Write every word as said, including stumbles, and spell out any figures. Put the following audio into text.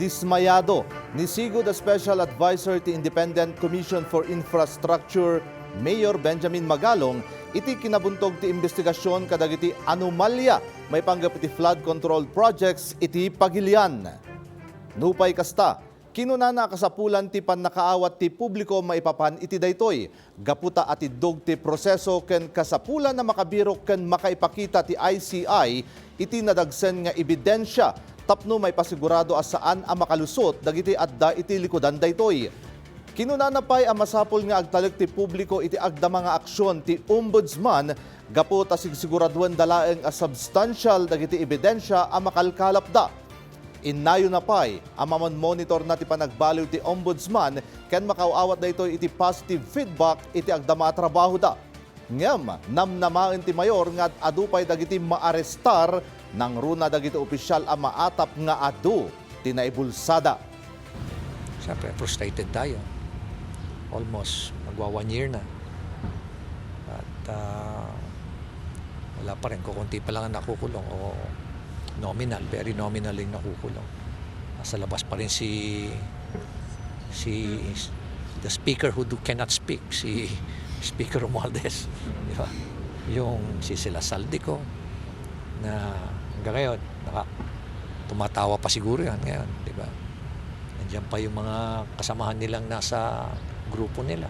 Dismayado ni sigud a Special Adviser ti Independent Commission for Infrastructure, Mayor Benjamin Magalong, iti kinabuntog ti imbestigasyon kadagiti anomalya maipanggep iti flood control projects iti Pagilian. Nupay kasta, kinunana a kasapulan ti pannakaawat ti publiko maipapan iti daytoy, gapu ta atiddog ti proseso ken kasapulan a makabirok ken makaipakita ti I C I iti nadagsen nga ebidensia tapno maipasigurado a saan a makalusot dagiti adda iti likudan daytoy. Kinunana pay a masapul nga agtalek ti publiko iti agdama nga aksyon ti Ombudsman gapu ta sigsiguraduenda laeng a substansial dagiti ebidensia a makalkalapda. Innayonna pay a mamon-monitorna ti panagbaliw ti Ombudsman ken makaaw-awat daytoy iti positive feedback iti agdama a trabahoda. Ngem namnamaen ti mayor nga ad-adu pay dagiti maarestar nangruna dagiti opisial a maatap nga adu ti naibulsada. Siyempre, frustrated tayo. Almost magwa one year na. At ah, wala pa rin. Kukunti pa lang ang nakukulong o nominal, very nominal yung nakukulong. Nasa labas pa rin si si the speaker who do, cannot speak, si Speaker Romualdez, di ba? Yung si sila Saldico na hanggang ngayon naka, tumatawa pa siguro yan ngayon, di ba? Nandiyan pa yung mga kasamahan nilang nasa grupo nila.